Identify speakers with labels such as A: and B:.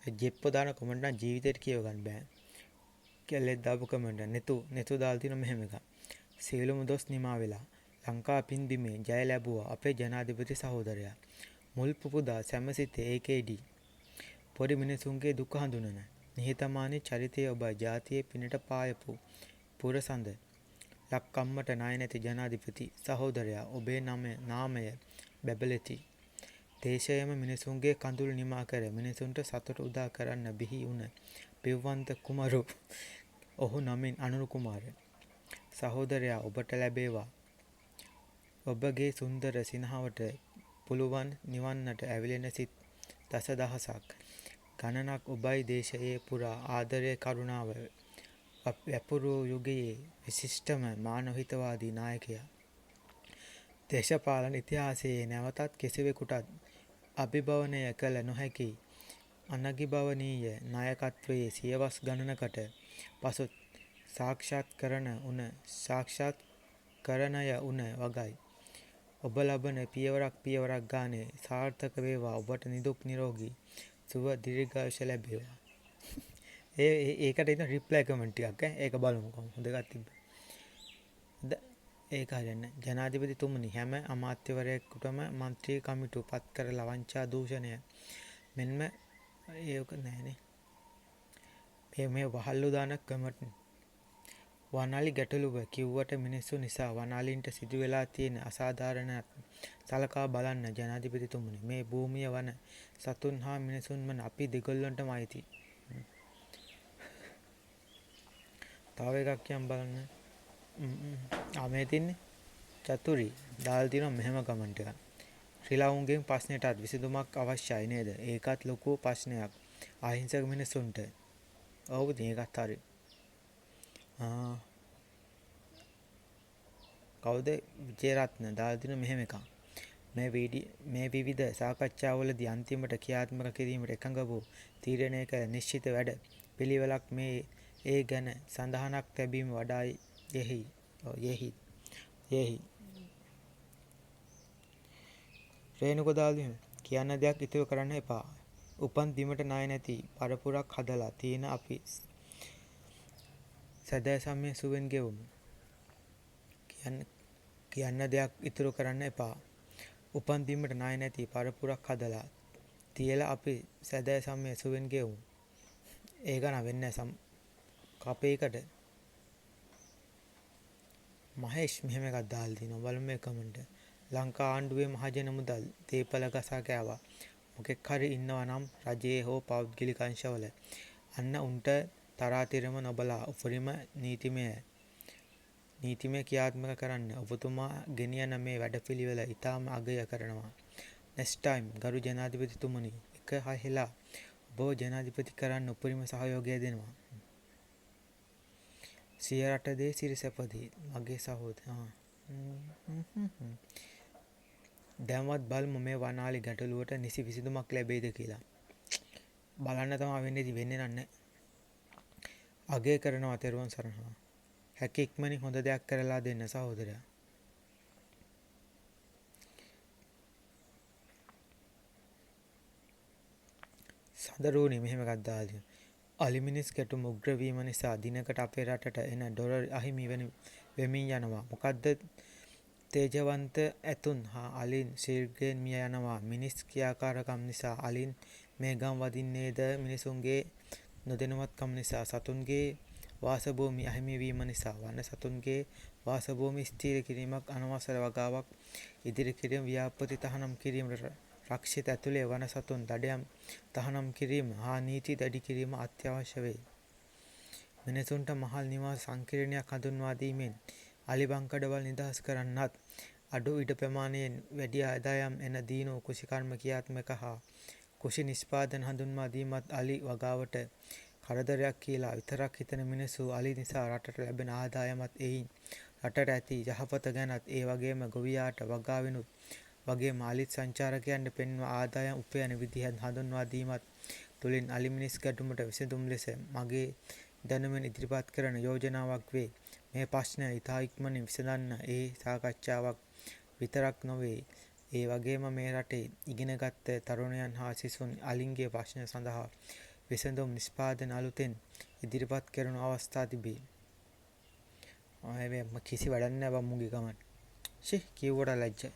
A: ජෙප්පෝ දාන කමෙන්ට් නම් ජීවිතේට කියව ගන්න බෑ. කෙල්ලෙක් දාපු කමෙන්ට් නෙතු නෙතු දාලා තියෙන මෙහෙම එකක්. සියලුම දොස් නිමා වෙලා ලංකා පින්බිමේ ජය ලැබුවා අපේ ජනාධිපති සහෝදරයා. මුල් පුපුදා සැමසිතේ AKD. පොඩි මිනිසුන්ගේ දුක හඳුනන නිහතමානී චරිතය ඔබයි ජාතියේ පිනට පායපු පුරසඳ ලක්කම්මට ණය නැති ජනාධිපති සහෝදරයා ඔබේ නාමය බැබලෙති. දේශයම මිනිසුන්ගේ කඳුළු නිමා කර මිනිසුන්ට සතුට උදා කරන්න බිහි වුණ පිව්වන්ත කුමරු ඔහු නමින් අනුර කුමාර සහෝදරයා ඔබට ලැබේවා. ඔබගේ සුන්දර සිනහවට පුළුවන් නිවන්නට ඇවිලෙන සිත් දසදහසක් ගණනක් ඔබයි දේශයේ පුරා ආදරය කරුණාව වැපුරු යුගයේ විශිෂ්ටම මානවහිතවාදී නායකයා. දේශපාලන ඉතිහාසයේ නැවතත් කිසිවෙකුටත් අභිභවනය කළ නොහැකි අනගිභවනීය නායකත්වයේ සියවස් ගණනකට පසු සාක්ෂාත්කරණය වුණ වගයි. ඔබ ලබන පියවරක් පියවරක් ගානේ සාර්ථක වේවා. ඔබට නිදුක් නිරෝගී සුව දීර්ඝායුෂ ලැබේවා. ඒ ඒකට ඉතින් රිප්ලයි කමෙන්ට් ටිකක් ඈ ඒක බලමු කොහොම හොඳ එකක් තිබ්බා. ඒක හරියන්නේ නැහැ. ජනාධිපතිතුමනි හැම අමාත්‍යවරයෙකුටම මන්ත්‍රී කමිටු පත් කරලා වංචා දූෂණය මෙන්ම ඒක නෑනේ. මේ මේ වහල්ලු දාන කමෙන්ට් වනාලි ගැටලුව කිව්වට මිනිස්සු නිසා වනාලින්ට සිදු වෙලා තියෙන අසාධාරණ සලකා බලන්න ජනාධිපතිතුමනි. මේ භූමිය වන සතුන් හා මිනිසුන් වන අපි දෙගොල්ලන්ටම අයිති. තව එකක් කියන් බලන්න. ආ මේ තින්නේ චතුරි දාලා තියෙනවා මෙහෙම කමෙන්ට් එකක්. ශ්‍රී ප්‍රශ්නෙටත් විසඳුමක් අවශ්‍යයි නේද? ඒකත් ලොකු ප්‍රශ්නයක්. අහිංසක මිනිස්සුන්ට. ඔව් ඉතින් ඒකත් හරි. ආ කවුද විජේරත්න දාලා තියෙන මෙහෙම එකක්. මේ විවිධ සාකච්ඡාවලදී අන්තිමට ක්‍රියාත්මක කිරීමට එකඟ වූ තීරණය කළ නිශ්චිත වැඩ පිළිවෙලක් මේ ඒ ගැන සඳහනක් තැබීම වඩා යෙහි. යෙහි. යෙහි. රේණුක දාලා තියෙන කියන්න දෙයක් ඉතුරු කරන්න එපා. උපන් බිමට ණය නැති පරපුරක් හදලා තියෙන අපි සැදෑ සමය සුවෙන් ගෙවමු. කියන්න දෙයක් ඉතුරු කරන්න එපා. උපන් බිමට ණය නැති පරපුරක් හදලා තියලා අපි සැදෑ සමය සුවෙන් ගෙවමු. ඒක නම් වෙන්නේ නැහැ කපේකට. මහේෂ් මෙහෙම එකක් දාලා තිනවා. බලමු මේ කමෙන්ට්. ලංකා ආණ්ඩුවේ මහජන මුදල් දේපල ගසා කෑවා. මොකෙක් හරි ඉන්නවා නම් රජයේ හෝ පෞද්ගලික අංශවල අන්න උන්ට තරාතිරම නොබලා උපරිම නීතිමය ක්‍රියාත්මක කරන්න. ඔබතුමා ගෙනියන මේ වැඩපිළිවෙල ඉතාම අගය කරනවා. නෙක්ස්ට් ටයිම් ගරු ජනාධිපතිතුමනි එක හෙලා ඔබව ජනාධිපති කරන්න උපරිම සහයෝගය දෙනවා. සිය රට දේ සිරි සැප දේ මගේ සහෝදර. දැන්වත් බලමු මේ වනාලි ගැටලුවට නිසි විසඳුමක් ලැබෙයිද කියලා. බලන්න තමයි වෙන්නේ ඉතින් වෙන්නේ නෑ. අගය කරනවා තෙරුවන් සරණයි. හැකි ඉක්මනින් හොඳ දෙයක් කරලා දෙන්න සහෝදරයා. සඳරුණි මෙහෙම එකක් දාලා තියෙනවා. අලි මිනිස් ගැටුම උග්‍ර වීම නිසා දිනකට අපේ රටට එන ඩොලර් අහිමි වෙමින් යනවා. මොකද්ද තේජවන්ත ඇතුන් හා අලින් ශීඝ්‍රයෙන් මිය යනවා. මිනිස් ක්‍රියාකාරකම් නිසා අලින් මේ ගම් වදින්නේද මිනිසුන්ගේ නොදැනුවත්කම නිසා සතුන්ගේ වාසභූමි අහිමි වීම නිසා වන සතුන්ගේ වාසභූමි ස්ථිර කිරීමක් අනවසර වගාවක් ඉදිරි කිරීම ව්‍යාපෘති තහනම් කිරීමට රක්ෂිත ඇතුලේ වන සතුන් දඩයම් තහනම් කිරීම හා නීති දැඩි කිරීම අත්‍යවශ්‍ය වේ. මිනිසුන්ට මහල් නිවාස සංකීර්ණයක් හඳුන්වා දීමෙන් අලි බංකඩවල් නිදහස් කරන්නත් අඩු ඉඩ ප්‍රමාණයෙන් වැඩි ආදායම් එන දීනු කෘෂිකර්ම ක්‍රියාත්මක හා කෘෂි නිෂ්පාදන හඳුන්වා දීමත් අලි වගාවට කරදරයක් කියලා විතරක් හිතන මිනිස්සු අලි නිසා රටට ලැබෙන ආදායමත් එයින් රටට ඇති යහපත ගැනත් ඒ වගේම ගොවියාට වගාවෙනුත් වගේම අලිත් සංචාරකයන්ට පෙන්වා ආදායම් උපයන විදිහ හඳුන්වා දීමත් තුළින් අලි මිනිස් ගැටුමට විසඳුම් ලෙස මගේ දැනුමින් ඉදිරිපත් කරන යෝජනාවක් වේ. මේ ප්‍රශ්නය ඉතා ඉක්මනින් විසඳන්න ඒ සාකච්ඡාවක් විතරක් නොවේ. ඒ වගේම මේ රටේ ඉගෙනගත්ත තරුණයන් හා සිසුන් අලින්ගේ ප්‍රශ්න සඳහා විසඳුම් නිෂ්පාදන අලුතෙන් ඉදිරිපත් කෙරුණු අවස්ථා තිබේ. ආ, කිසි වැඩක් නෑ බං මුගේ ගමන්. ෂි, කිව්වට ලැජ්ජයි.